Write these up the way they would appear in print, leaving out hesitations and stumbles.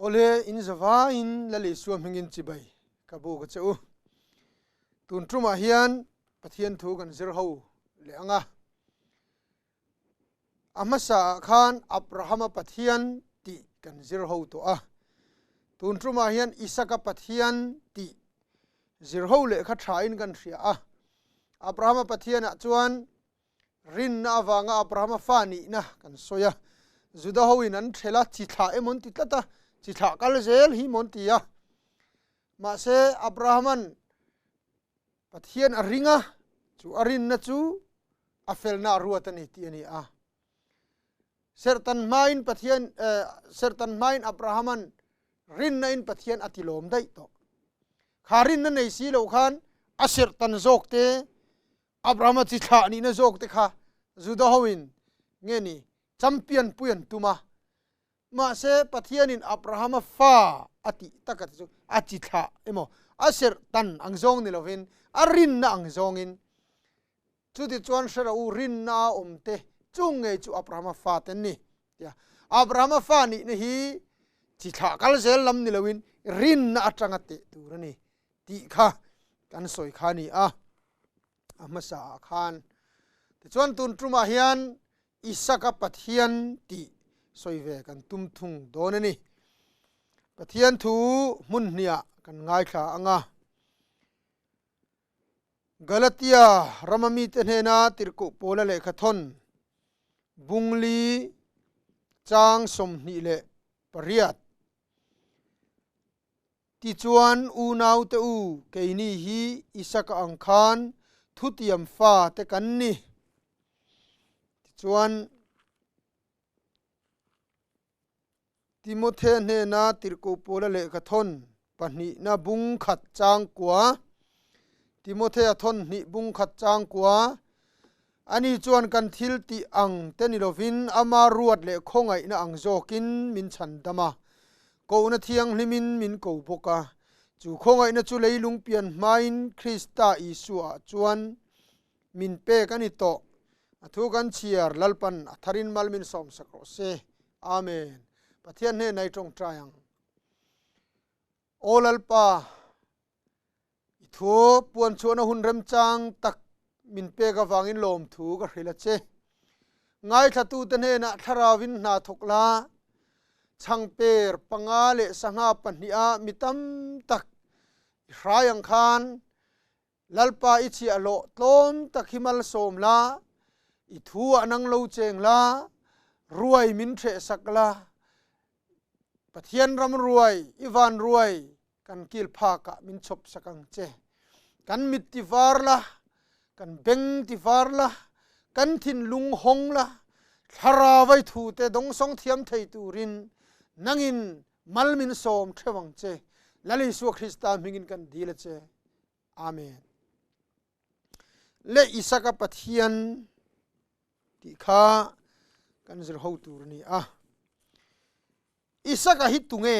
Awle in zavaiin Lal Isua hmingin chibai ka bu ka che u. Tun tumah hian Pathian thu kan zir ho leh ang a. A hmasa ah khan Abrahama Pathian tih kan zir ho tawh a. Tun tumah hian Isaka Pathian tih zir ho leh kha tha in kan hria a. Abrahama Pathian ah chuan Rinna avanga Abrahama fa nihna kan sawi a, Juda hoin an ṭhel a, chi thlah emaw an ti tlat a, chi thlah kal zel hi maw an ti a. Mahse, Abrahama'n Pathian a ring a, chu a rinna chu a felna a ruat a ni tih a ni a. Serhtan hmain Pathian, serhtan hmain Abrahama'n rinna in Pathian a ti lawm daih tawh. Kha rinna nei si loh khan a serhtan zawk te, Abrahama chi thlah nihna zawk te kha Juda hoin nge ni champion pui an tum a, mahse Pathianin Abrahama fa a tih taka te chu a chi thlah emaw a serh tan ang zawng ni lovin a rinna ang zawngin chutichuan hre rawh u rinna a awm te chung ngei chu Abrahama fa te an ni tia Abrahama fa nihna hi chi thlah kal zel lam ni loin rinna atanga teh tur a ni tih kha kan sawi kha a ni a, a hmasa ah khan. Tichuan tun tumah hian Isaka Pathian tih sawi ve kan tum thung dawn a ni. Pathian thu hmun hniah kan ngaithla ang a. Galatia rama mite hnena tirhkoh Paula lehkha thawn bungli chang 28. Tichuan, unaute u, keini hi Isaka ang khan thutiam fa te kan ni. Tichuan, Timothea hnena tirhkoh Paula lehkha thawn pahnihna bung khat chang kua, Timothea thawn hnih bung khat chang kua, Ani chuan kan thil tih ang te ni lovin ama ruat leh khawngaihna ang zawkin min chhan dam a, kohna thianghlimin min ko bawk a. Chu khawngaihna chu leilung pian hmain Krista Isua-ah chuan min pek a ni tawh. A thu kan chhiar Lalpan a tharin mal min sawmsak rawh se. Amen. Pathian hnenah i tawngtai ang. Aw Lalpa, I thu puan chhuahna hun remchang tak min pek avangin lawmthu ka hrilh a che. Ngaithlatute hnenah thlarauvin hna thawk la, chhangper panga leh sangha pahniha mi tam tak i hrai ang khan Lalpa i chhiahhlawh tlawm tak hi malsawm la, i thu ah nang lo cheng la, ruai min hrehsak la, Pathian ram ruai, i van ruai kan kil phakah min chhawp sak ang che. Kan mit ti var la, kan beng ti var la, kan thinlung hawng la, thlarau thu te dawngsawng thiam thei turin nangin mal min sawm theuh ang che. Lal Isua Krista hmingin kan dil a che. Amen. Le Isaka Pathian tih kha kan zir ho tur a ni a. Isaka hi tunge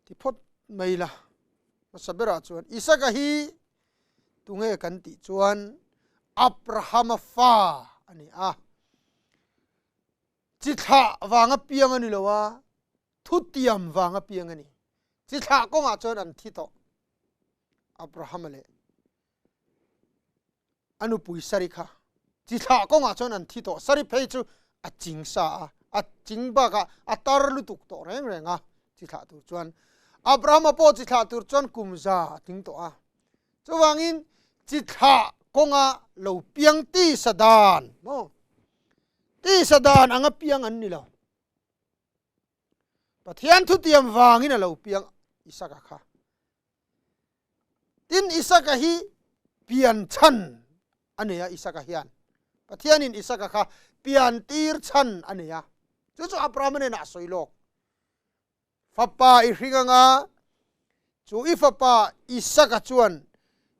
ti phawt mai la hmasa berah chuan Isaka hi tunge kan tih chuan Abrahama fa a ni a. Chi thlah vanga piang a ni lo a, thutiam vanga piang a ni. Chi thlah kawngah chuan an thi tawh Abrahama leh A nupui Sari kha chi thlah kawngah chuan an thi tawh. Sari phei chu a ching sa a, a ching bakah a tar lutuk tawh reng reng a chi thlah tur chuan. Abrahama pawh chi thlah tur chuan kum za a tling tawh a. Chuvangin chi thlah kawnga lo piang tisa dan maw? Tisa dan anga piang an ni lo. Pathian thutiam vangin a lo piang Isaka kha. Tin, Isaka hi pian chhan a nei a, Isaka hian Pathianin Isaka kha pian tir chhan a nei a, chu chu Abrahama hnenah a sawi lawk. Fapa i hring anga, chu i fapa Isaka chuan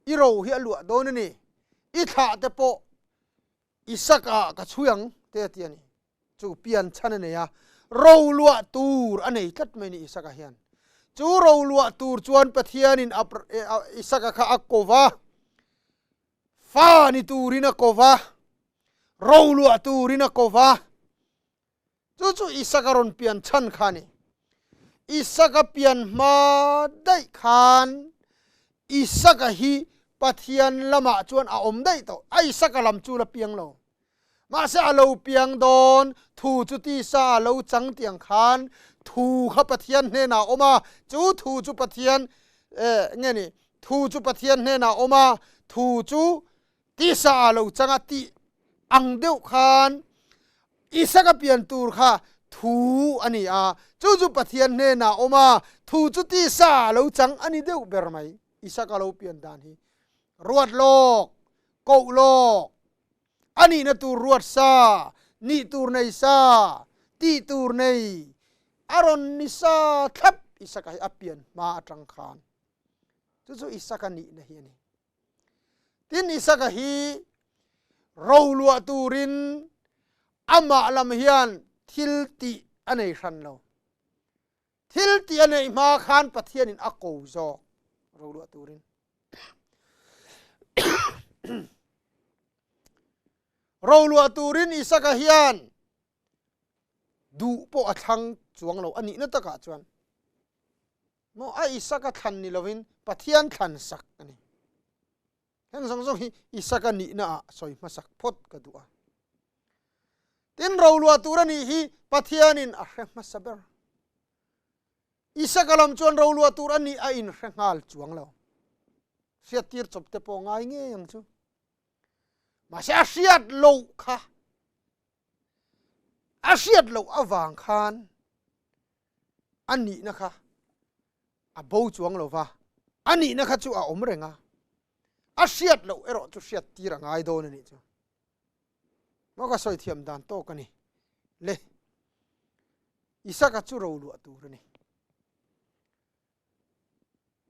i ro hi a luah dawn a ni, i thlah te pawh Isaka ka chhui ang te a ti a ni. Chu pian chhan a nei a, ro luah tur a nei tlat mai ni Isaka hian. Chu ro luah tur chuan Pathianin Isaka kha a ko va, fa ni turin a ko va, ro luah turin a ko va. Chu chu Isaka rawn pian chhan kha a ni. Isaka pian hma daih khan Isaka hi Pathian lamah chuan a awm daih tawh. A Isaka lam chu la piang lo. Mahse a lo piang dawn, thu chu tisa a lo chang tiang khan thu kha Pathian hnenah a awm a, chu thu chu Pathian eh nge ni, thu chu Pathian hnenah a awm a, thu chu tisa a lo chang a tih ang deuh khan Isaka pian tur kha thu a ni a, chu chu Pathian hnenah a awm a, thu chu tisa a lo chang a ni deuh ber mai. Isaka lo pian dan hi ruat lawk, koh lawk, a nihna tur ruat sa, nih tur nei sa, tih tur nei a rawn ni sa thlap Isaka hi a pian hma atang khan. Chu chu Isaka nihna hi a ni. Tin Isaka hi roluah turin amah lam hian thil tih a nei hran lo. Thil tih a neih hma khan Pathianin a ko zawk roluah turin. Roluah turin Isaka hian duh pawh a thlang chuang lo a nihna takah chuan maw a Isaka thlan ni lovin Pathian thlan sak a ni. Heng zawng zawng hi Isaka nihna ah sawi hmasak phawt ka duh a. Tin roluah tur a nih hi Pathianin a hre hmasa ber. Isaka lam chuan roluah tur a nih a inhre nghal chuang lo. Hriattir chawp te pawh ngai ngei ang chu. Mahse a hriat loh kha a hriat loh avang khan a nihna kha a bo chuang lo va, a nihna kha chu a awm reng a, a hriat loh erawh chu hriat tir a ngai dawn a nih chu. Maw ka sawi thiam dan tawk a ni. Le, Isaka chu roluah tur a ni.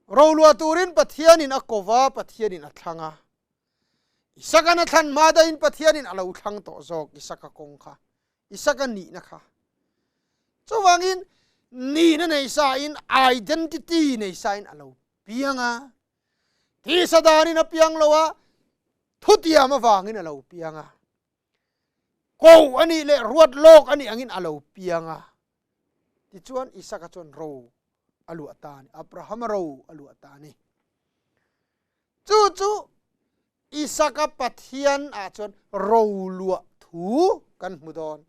Roluah turin Pathianin a ko va, Pathianin a thlang a. Isaka'n a thlan hma daihin Pathianin a lo thlang tawh zawk Isaka kawng kha, Isaka nihna kha. Chuvangin nihna nei sain, identity nei sain a lo piang a. Tisa danin a piang lo a, thutiam avangin a lo piang a. Ko a nih leh ruat lawk a nih angin a lo piang a. Tichuan Isaka chuan ro a luah ta a ni, Abrahama ro a luah ta a ni. Chu chu Isaka Pathian ah chuan ro luah thu kan hmu dawn.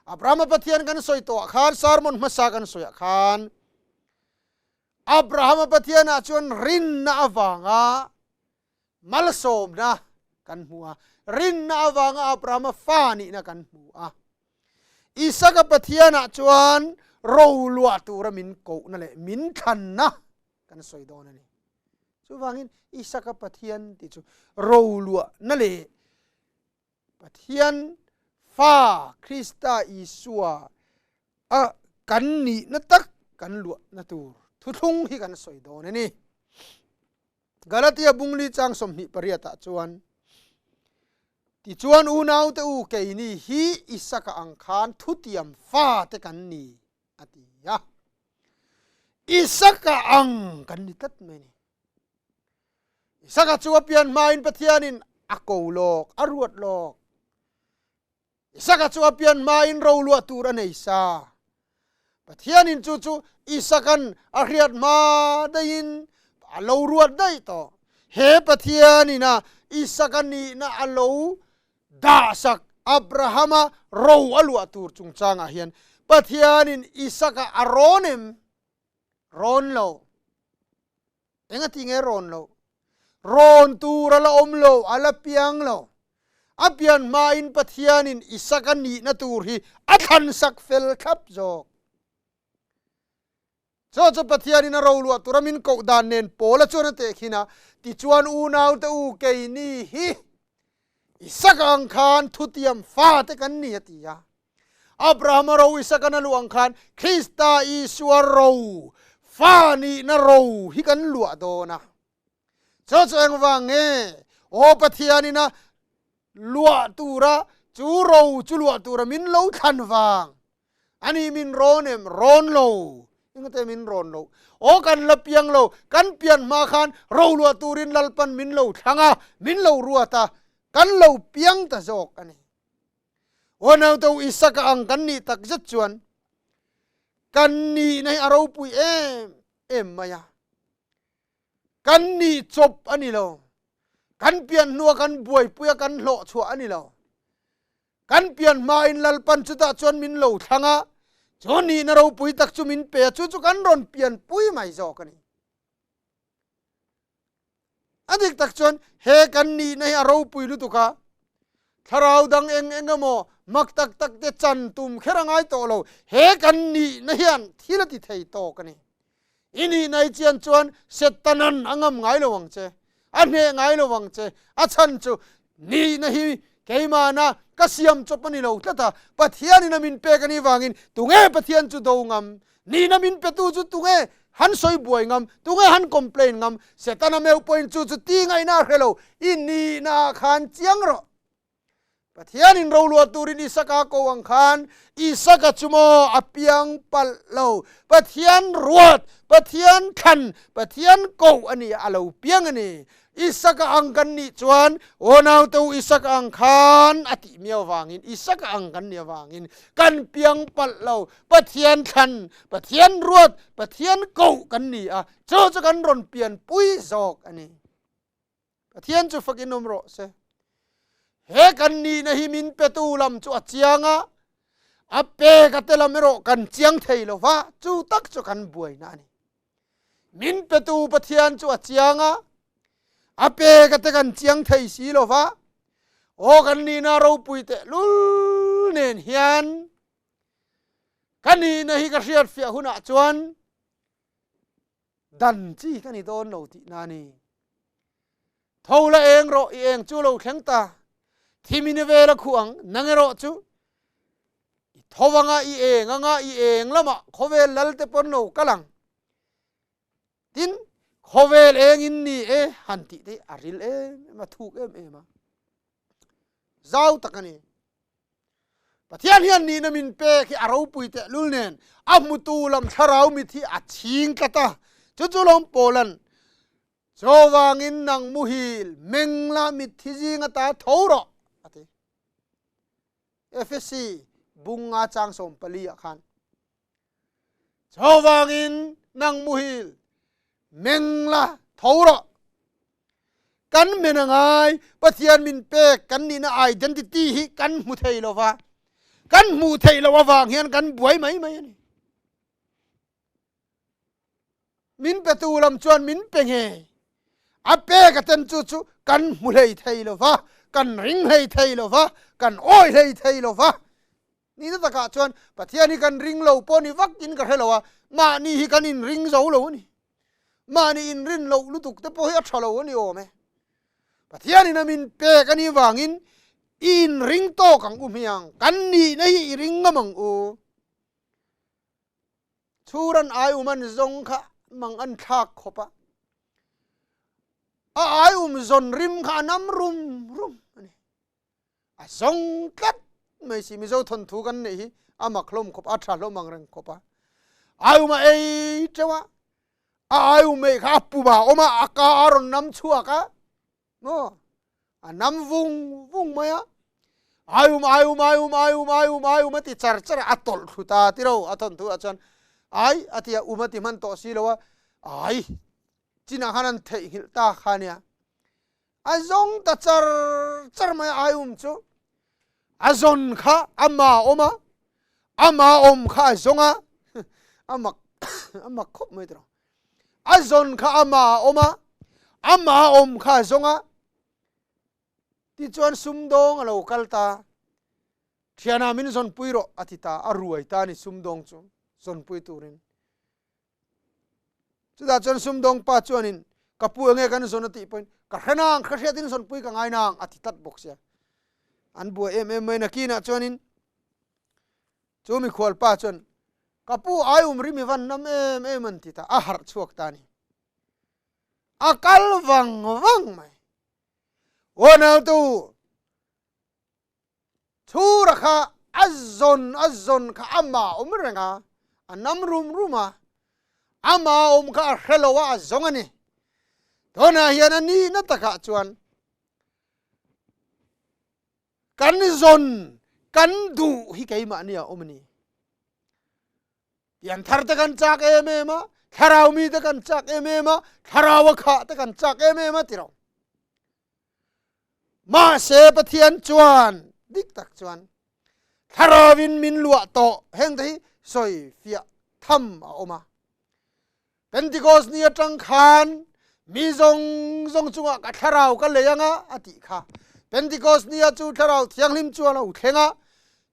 Abrahama Pathian kan sawi tawh ah khan, sermon hmasa kan sawi ah khan, Abrahama Pathian ah chuan rinna avanga malsawmna kan hmu a, rinna avanga Abrahama fa nihna kan hmu a. Isaka Pathianah chuan roluah tura min kohna leh min thlanna kan sawi dawn a ni. Chuvangin Isaka Pathian tih chu roluahna leh Pathian fa Krista Isua a kan nihna tak kan luahna tur thuthlung hi kan sawi dawn a ni. Galatia bungli chang 28 ah chuan, Tichuan unaute u keini hi Isaka ang khan thutiam fate kan ni, a ti a. Isaka ang kan ni tlat mai a ni. Isaka chu a pian hmain Pathianin a ko lawk, a ruat lawk. Isaka chu a pian hmain roluah tur a nei sa. Pathianin chu chu Isaka'n a hriat hma daihin a lo ruat daih tawh. He Pathianin a Isaka nihna a lo dahsak Abrahama ro a luah tur chungchangah hian Pathianin Isaka a rawn em? Rawn lo. Enga ti nge rawn lo? Rawn tur a la awm lo, a la piang lo. A pian hmain Pathianin Isaka nihna tur hi a thlansak fel thlap zawk. Chaw chu Pathianin a roluah tura min koh dan nen Paula chuan a tehkhin a, Tichuan unaute u keini hi Isaka ang khan thutiam fate kan ni a ti a. Abrahama ro Isaka na luah ang khan Krista Isua ro, fa nihna ro hi kan luah dawn a. Chu chu engvang nge? Aw Pathianin a luah tura chu ro chu luah tura min lo thlan vang. Ani min rawn em? Rawn lo. Engate min rawn lo? Aw kan la piang lo, kan pian hma khan ro luah turin Lalpan min lo thlang a, min lo ruat a, kan lo piang ta zawk a ni. Aw naute Isaka ang kan nih tak zet chuan. Kan nihna hi a ropui em em mai a. Kan nih chawp a ni lo. Kan pian hnua kan buaipui a kan hlawh chhuah a ni lo. Kan pian hmain Lalpan chutah chuan min lo thlang a, chu nihna ropui tak chu min pe a, chu chu kan rawn pianpui mai zawk a ni. A dik tak chuan he kan nihna hi a ropui lutuk a, thlarau dang eng eng emaw mak tak tak te chan tum kher a ngai tawh lo, he kan nihna hian thil a ti thei tawk a ni. I nihna i chian chuan Setanan a ngam ngai lo ang che, a hneh ngai lo ang che, a chhan chu nihna hi keimahna ka siam chawp a ni lo tlat a, Pathianin a min pek a nih vangin tunge Pathian chu do ngam? Nihna min petu chu tunge han sawi buai ngam, tunge han complain ngam? Setana meuh pawhin chu chu ti ngaihna a hre lo, i nihna ah khan chiang rawh. Pathianin roluah turin Isaka ko ang khan Isaka chu maw a piang palh lo, Pathian ruat, Pathian thlan, Pathian koh a ni a, a lo piang a ni. Isaka ang kan nih chuan aw naute u Isaka ang khan a tih miau vangin Isaka ang kan nih avangin kan piang palh lo, Pathian thlan, Pathian ruat, Pathian koh kan ni a, chu chu kan rawn pianpui zawk a ni. Pathian chu fakin awm rawh se. He kan nihna hi min petu lam chu a chiang a, a pek a te lam erawh kan chiang thei lo va, chu tak chu kan buaina a ni. Min petu Pathian chu a chiang a, a pek a te kan chiang thei si lo va, aw kan nihna ropui teh lul nen hian ka nihna hi ka hriat fiah hunah chuan dan chi ka ni dawn lo tihna a ni. Tho la eng rawh, i eng chu lo thleng ta, thim in i vel a khuh ang, nang erawh chu i tho anga i eng anga i eng lamah khawvel lal te pawn lo kal ang. Tin, khawvel eng in ni e han tih te hi a ril em em a, thuk em em a, zau tak a ni. Pathian hian nihna min pek hi a ropui tehlul nen a hmutu lam thlarau mit hi a chhing tlat a, chu chu lawm Paulan Chuvangin nang muhil meng la mitthi zing ata tho rawh a ti. Efesi bung nga chang 14 ah khan Chuvangin nang muhil meng la tho rawh kan men a ngai Pathian min pek kan nihna identity hi kan hmu thei lo va kan hmuh theih loh avang hian kan buai mai mai a ni min petu lam chuan min pe nge a pek a ten chu chu kan hmu hlei thei lo va kan ring hlei thei lo va kan awi hlei thei lo va ni na takah chuan Pathian hi kan ring lo pawh ni vak in ka hre lo a mahni hi kan in ring zo lo a ni Mahni inrin loh lutuk te pawh hi a tha lo a ni awm e. Pathianin a min pek a nih vangin i inring tawk ang u hmiang, kan nihna hi i ring ngam ang u. Chhuran ai um an zawng kha mang an thlak khawp a, a ai um zawn rim kha a nam rum rum a ni. A zawng tlat mai si Mizo thawnthu kan neih hi a mak hlawm khawp a tha hlawm ang reng khawp a ai um a ei teuh a a ai um ei kha a pum ah a awm a a ka a rawn nam chhuak a maw a nam vung vung mai a ai um ai um ai um ai um ai um ai um a ti char char a a tawlh thlu ta tiro a thawnthu ah chuan ai a ti a um a ti hman tawh si lo a ai chinah khan an theihnghilh ta kha nia A zawng ta char char mai a ai um chu. A zawn kha ama awm a, ama awm kha a zawng a, a mak a mak khawp mai tawh. A zawn kha ama awm a, ama awm kha a zawng a. Tichuan sumdawng a lo kal ta. Thiana min zawnpui rawh a ti ta, a ruai ta a ni sumdawng chu zawnpui turin. Chutah chuan sumdawng pa chuanin ka pu enge kan zawn a tih pawhin ka hre nang, ka hriatin zawnpui ka ngai nang a ti tlat bawk sia. An buai em em mai nakinah chuanin chu mikhual pa chuan ka pu ai um ri mi van nam em em an ti ta, a harh chhuak ta a ni. A kal vang vang mai. Aw nautu Chhura kha a zawn a zawn kha amah awm reng a, a nam rum rum a, amah awm kha a hre lo a, a zawng a ni. Tunah hian a nihna takah chuan kan zawn, kan duh hi keimahni a awm a ni. Pianthar te kan chak em em a, thlarau mi te kan chak em em a, thlarau a khah te kan chak em em a ti ro. Mahse Pathian chuan dik tak chuan thlarauin min luah tawh heng te hi sawi fiah tham a awm a. Pentecost ni atang khan mi zawng zawng chungah ka thlarau ka lei anga a tih kha. Pentecost ni a chu thlarau thianghlim chu a lo thleng a.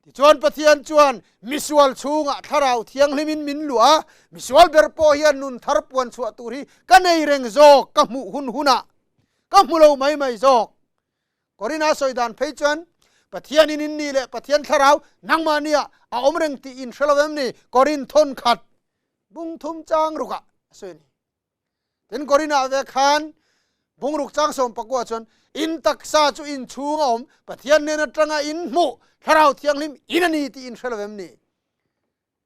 Tichuan Pathian chuan misual chhungah thlarau thianghlimin min luah a, misual ber pawh hian nun thar puan chhuah tur hi ka nei reng zawk ka hmuh hun hunah ka hmu lo mai mai zawk. Korina sawi dan phei chuan Pathianin in nih leh Pathian thlarau nangmahniah a awm reng tih in hre lo em ni? Korin thawn khat bung thum chang rukah a sawi a ni. Tin Korinah ve khan bung ruk chang sawm pakua chuan in taksa chu in chhung a awm Pathian nen atanga in hmuh thlarau thianghlim in a ni tih in hre lo em ni?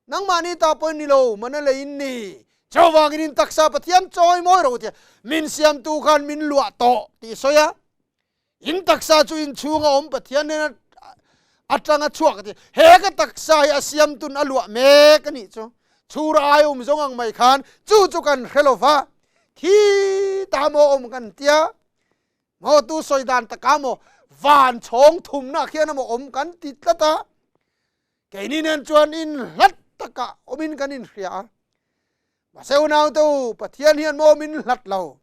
Nangmahni ta pawhin ni lo, mana lei in ni. Chuvangin in taksa Pathian chawi mawi ro tia min siamtu khan min luah tawh tih sawi a. In taksa chu in chhunga awm Pathian nen atanga chhuak ti. He ka taksa hi a siamtun a luah mek a nih chu. Chhura ai awm zawng ang mai khan chu chu kan hre lo va. Thi ta maw awm kan tia. Maw tu sawi dan taka maw van chhawng thumna khian amaw awm kan ti tlat a. Keini nen chuan in hlat takah awmin kan inhria a. Mahse unaute u, Pathian hian maw min hlat lo.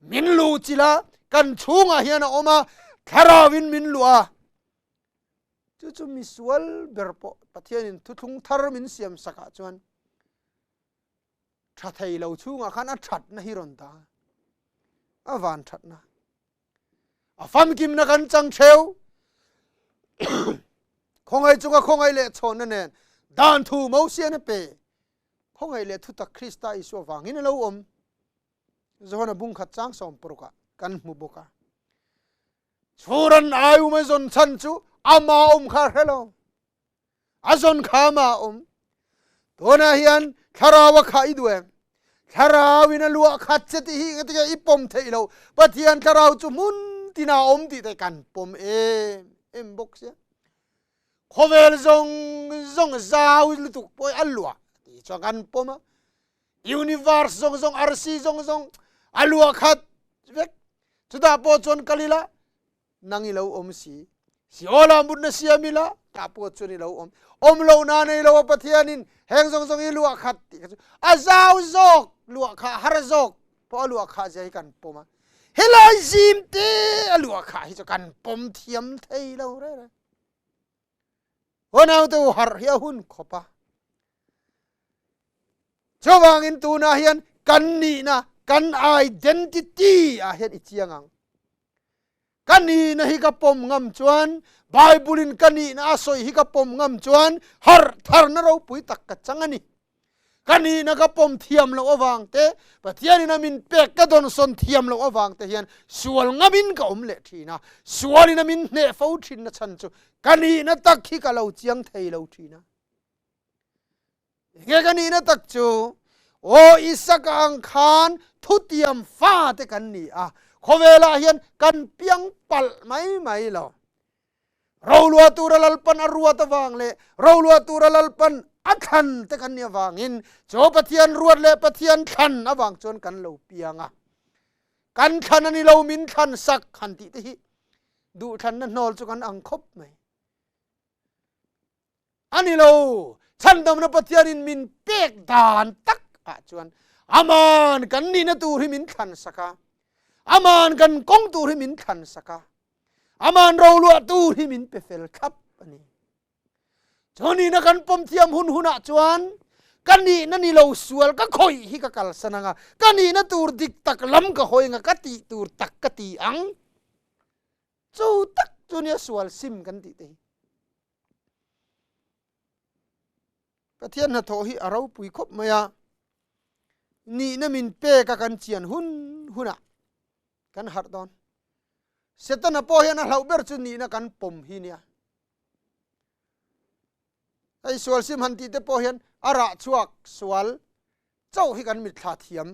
Min lu chilh a, kan chhungah hian a awm a, thlarauin min luah a. Chu chu misual ber pawh Pathianin thuthlung thar min siam sakah chuan tha thei lo chhungah khan a thatna hi rawn dah a, a van thatna. A famkimna kan chang theu. Khawngaih chunga khawngaih leh chhawnna nen dan thu Mosian a pe. Khawngaih leh thutak Krista Isua vangin a lo awm. Johana bung khat chang sawm parukah kan hmu bawk a. Chhuran ai um a zawn chhan chu ama awm kha hre lo. A zawn kha ama awm. Tunah hian thlarau a khah i duh em? Thlarau in a luah khat che tih hi engtikah i pawm theih lo. Pathian thlarau chu hmun tina awm tih te kan pawm em em bawk sia. Khawvel zawng zawng zau lutuk pawh a luah tih chuan kan pawm a. Universe zawng zawng arsi zawng zawng a luah khat vek. Chutah pawh chuan kal ila nang i lo awm si. Seolah mutna siam ila tah pawh chuan i lo awm. Awm lo na nei lo a Pathianin heng zawng zawng i luah khat tih kha chu a zau zawk luah kha har zawk pawh a luah khah zia hi kan pawm a. Helai zim te a luah khah hi chu kan pawm thiam thei lo re re. Unau te u harh hi a hun khawp a. Chuvangin tunah hian kan nihna, kan identity ah hian i chiang ang. Ka nihna hi ka pawm ngam chuan, Bible in ka nihna a sawi hi ka pawm ngam chuan harh tharna ropui tak ka chang a ni. Ka nihna ka pawm thiam loh avang te, Pathianin a min pek ka dawnsawn thiam loh avang te hian sual ngamin ka awm leh thin a, sualin a min hneh fo thinna chhan chu ka nihna tak hi ka lo chiang thei lo thin a. Enge ka nihna tak chu? Aw Isaka ang khan thutiam fate kan ni a, khawvelah hian kan piang palh mai mai lo. Rolua tura Lalpan a ruat avang leh rolua tura Lalpan a thlan te kan nih avangin chu Pathian ruat leh Pathian thlan avang chuan kan lo piang a. Kan thlan a ni lo min thlan sak han tih te hi duhthlanna hnawl chu kan ang khawp mai. A ni lo, chhandamna Pathianin min pek dan tak ah chuan aman kan nihna tur hi min thlan sak a, aman kan kawng tur hi min thlan sak a, aman roluah tur hi min pe fel thlap a ni. Chu nihna kan pawm thiam hun hunah chuan ka nihna ni lo sual ka khawih hi ka kalsan anga, ka nihna tur dik tak lam ka hawi anga ka tih tur tak ka ti ang. Chu tak chu nia sual sim kan tih te hi. Pathian hnathawh hi a ropui khawp mai a, nihna min pek a kan chian hun hunah kan harh dawn. Setana pawh hian a hlauh ber chu nihna kan pawm hi nia. Hei sual sim han tih te pawh hian a rah chhuak sual chauh hi kan mitthla thiam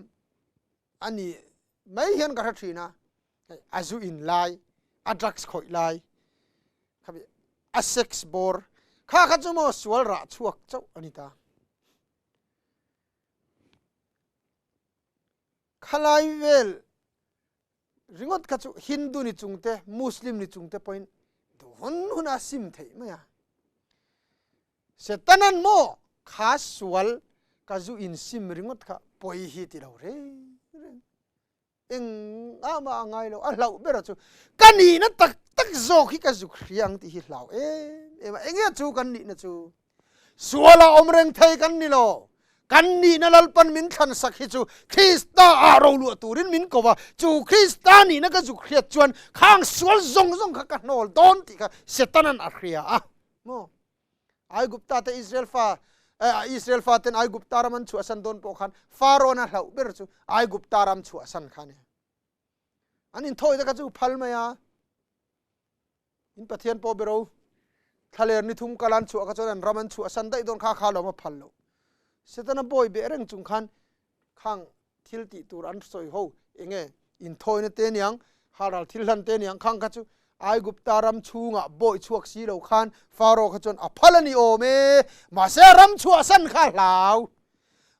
a ni mai hian ka hre thin a. A zu in lai, a drugs khawih lai, a sex bawr kha kha chu maw sual rah chhuak chauh a ni ta. Khalai vel ringawt kha chu Hindu ni chung te, Muslim ni chung te pawhin duh hun hun a sim theih mai a. Setanan maw kha sual ka zu in sim ringawt kha pawi hi ti lo reng reng. Eng ah mah a ngai lo, a hlauh ber a chu ka nihna tak tak zawk hi ka zuk hria ang tih hi hlau em em a. Enge chu kan nihna chu? Sual ah awm reng thei kan ni lo. Kan nihna Lalpan min thlan sak hi chu Krista ah roluah turin min ko a, chu Krista nihna ka zuk hriat chuan khang sual zawng zawng kha ka hnawl dawn tih kha Setanan a hria a. Maw? Aigupta te Israel fa Israel fa ten Aigupta ram an chhuahsan dawn pawh khan Pharaoh-an a hlauh ber chu Aigupta ram chhuahsan kha a ni. An inthawi te kha chu phal mai a. In Pathian pawh bero thlaler ni thum kal an chhuah kha chuan an ram an chhuahsan daih dawn kha kha lawm a phal lo. Setana bawi beh reng chung khan khang thil tih tur an sawi ho enge inthawina te niang, halral thil hlan te niang khang kha chu Aigupta ram chhungah bawi chhuak si lo khan Pharaoh kha chuan a phal a ni awm e, mahse a ram chhuahsan kha a hlau.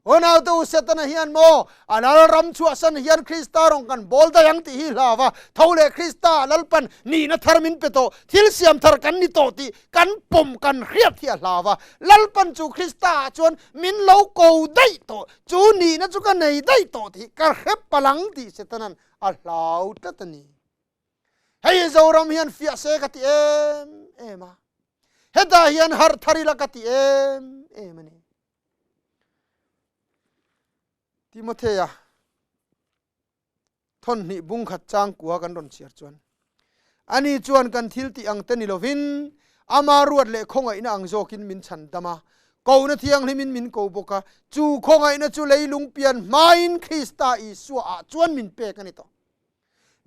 Unau te u Setana hian maw a lal ram chhuahsan hian Krista rawng kan bawl daih ang tih hi hlau a, tho leh Krista a Lalpan nihna thar min pe tawh, thil siam thar kan ni tawh tih kan pawm kan hriat hi a hlau a, Lalpan chu Krista ah chuan min lo ko daih tawh, chu nihna chu ka nei daih tawh tih ka hre palang tih Setanan a hlau tlat a ni. Hei Zoram hian fiah se ka ti em em a, hetah hian harh thar ila ka ti em em a ni. Timothea thawn hnih bung khat chang kua kan rawn chhiar chuan ani chuan kan thil tih ang te ni lovin ama ruat leh khawngaihna ang zawkin min chhan dam a, kohna thianghlimin min ko bawk a, chu khawngaihna chu leilung pian hmain Krista Isua ah chuan min pek a ni tawh.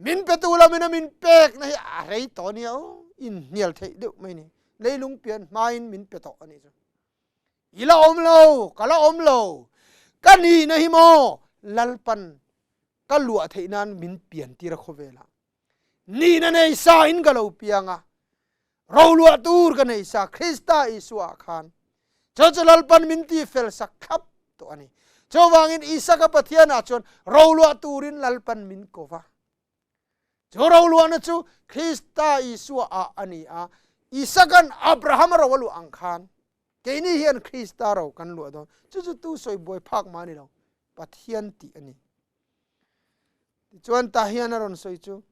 Min petu lamina min pekna hi a rei tawh a nia aw, inhnial theih deuh mai ni. Leilung pian hmain min pe tawh a nih chu. I la awm lo, ka la awm lo, ka nihna hi maw Lalpan ka luah theih nan min pian tir a khawvelah. Nihna nei sa in ka lo piang a, roluah tur ka nei sa Krista Isua ah khan. Chu chu Lalpan min ti fel sak thlap tawh a ni. Chuvangin Isaka Pathian ah chuan roluah turin Lalpan min ko va. Chu roluahna chu Krista Isua ah a ni a, Isakan Abraham a ro a luah ang khan keini hian Krista ro kan luah dawn. Chu chu tu sawi buai phak mah a ni lo, Pathian tih a ni. Tichuan tah hian a rawn sawi chu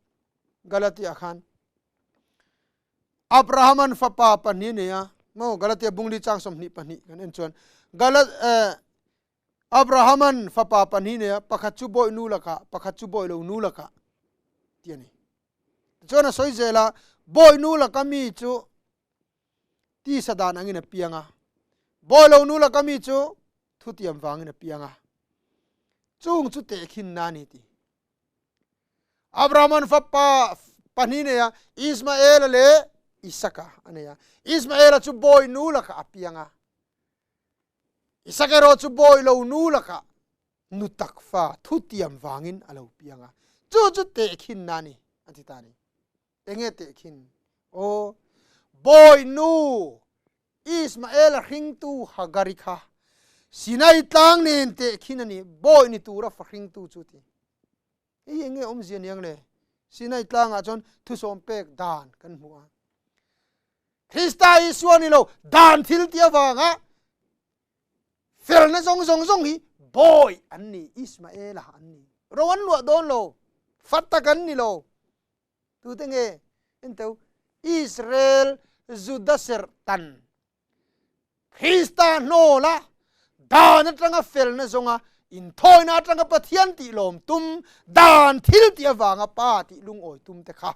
Galatia khan Abrahaman fapa pahnih a nei a, maw Galatia bungli chang 22 kan en chuan Galat eh, Abrahaman fapa pahnih nei a, pakhat chu bawi nu lakah, pakhat chu bawi lo nu lakah ti a ni. Tichuan a sawi zel a, bawi nu laka mi chu tisa dan angin a piang a, bawi lo nu laka mi chu thutiam vangin a piang a. Chung chu tehkhin na ni ti. Abrahaman fapa pahnih nei a, Ismaela leh Isaka a nei a. Ismaela chu bawi nu lakah a piang a, Isak erawh chu bawi lo nu lakah nu tak fa thutiam vangin a lo piang a, chu chu tehkhin na ni a ti ta ni. Enge tehkhin? Aw, bawi nu Ismael-a hringtu Hagari kha Sinai tlang nen tehkhin a ni, bawi ni tura fa hringtu chu ti. Hei enge awmzia niang le? Sinai tlangah chuan thusawm pek dan kan hmu a. Krista Isua ni lo, dan thil ti avanga felna zawng zawng zawng hi bawi an ni, Ismaela an ni. Ro an luah dawn lo, fa tak an ni lo. Tute nge? Enteu, Israel Juda serh tan Krista hnawla dan atanga felna zawnga inthawina atanga Pathian tih lawm tum, dan thil tih avanga Pa tih lungawi tum te kha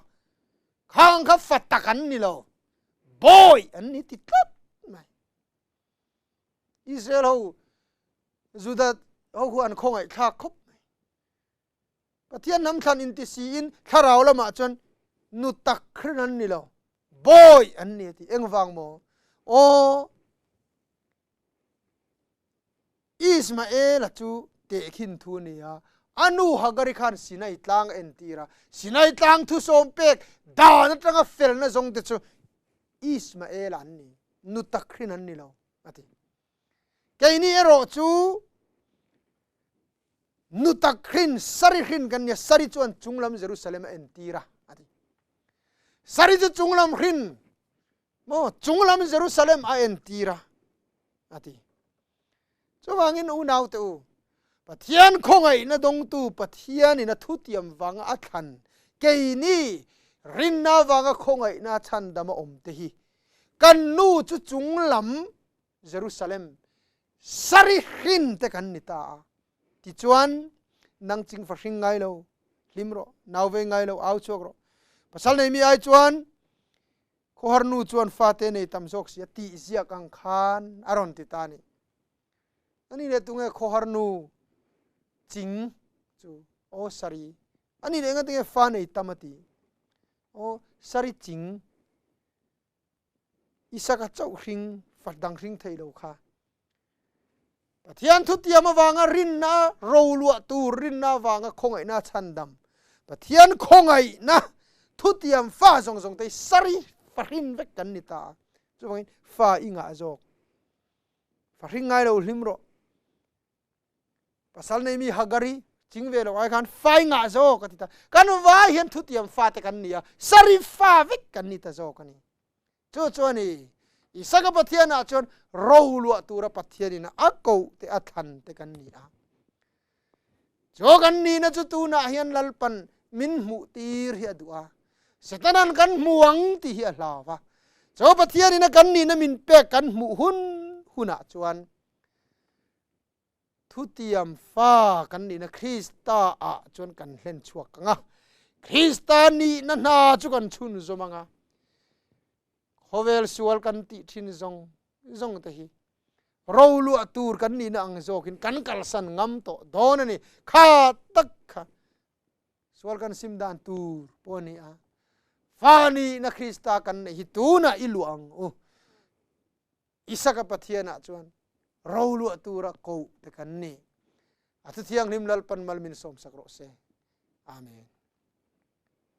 khang kha fa tak an ni lo, bawi an ni ti tlat mai. Israel ho Juda ho khu an khawngaih thlak khawp mai. Pathian hnam thlan inti siin thlarau lamah chuan nu tak hrin an ni lo, bawi an ni a ti. Engvang maw? Aw, Ismaela chu tehkhin thu a ni a, a nu Hagari khan Sinai tlang a entir a, Sinai tlang thusawm pek dan atanga felna zawng te chu Ismaela an ni, nu tak hrin an ni lo a ti. Keini erawh chu. Nu tak hrin, sari hrin kan nia, sari chuan chunglam Jerusalem a entir a, a ti. Sari chu chunglam hrin, maw chunglam Jerusalem a entir a, a ti. Chuvangin unau te u, Pathian khawngaihna dawngtu Pathianin a thutiam vanga a thlan keini rinna vanga khawngaihna chhandama awm te hi kan nu chu chunglam Jerusalem sari hrin te kan ni ta a. Tichuan, nang ching fa hring ngai lo, hlim rawh, nau vei ngai lo, au chhuak rawh. Pasal nei mi ai chuan khawhar nu chuan fate nei tam zawk si a tih ziak ang khan a rawn ti ta a ni. Ani leh tunge khawhar nu ching chu aw sari ani leh engatinge fa nei tam a ti aw sari ching Isaka chauh hring fat dang hring thei lo kha. Pathian thutiam avanga rinna roluah tur rinna avanga khawngaihna chhandam. Pathian khawngaihna thutiam fa zawng zawng te sari fahrin vek kan ni ta. Chuvangin fa i ngah zawk. Fahring ngai lo hlim rawh. Pasal nei mi Hagari ching ve lo ai khan fai ngah zawk a ti ta. Kan vai hian thutiam fate kan ni a, sari fa vek kan ni ta zawk a ni. Chu chu a ni. Isaka Pathian ah chuan ro luah tura Pathian in a koh te a thlan te kan ni a. Chu kan nihna chu tunah hian Lalpan min hmuh tir hi a duh a. Setanan kan hmu ang tih hi a hlau va. Chu Pathian in a kan nihna min pek kan hmuh hun hunah chuan Thutiam fa kan nihna Krista ah chuan kan hlen chhuak ang a, Krista nihna hna chu kan chhun zawm ang a, khawvel sual kan tih thin zawng zawng te hi roluah tur kan nihna ang zawkin kan kalsan ngam tawh dawn a ni. Kha tak kha sual kan sim dan tur pawh a ni a, fa nihna Krista kan neih hi tunah i luah ang u. Isaka Pathian ah chuan roluah tura koh te kan ni. A thu thianghlim Lalpan mal min sawmsak rawh se. Amen.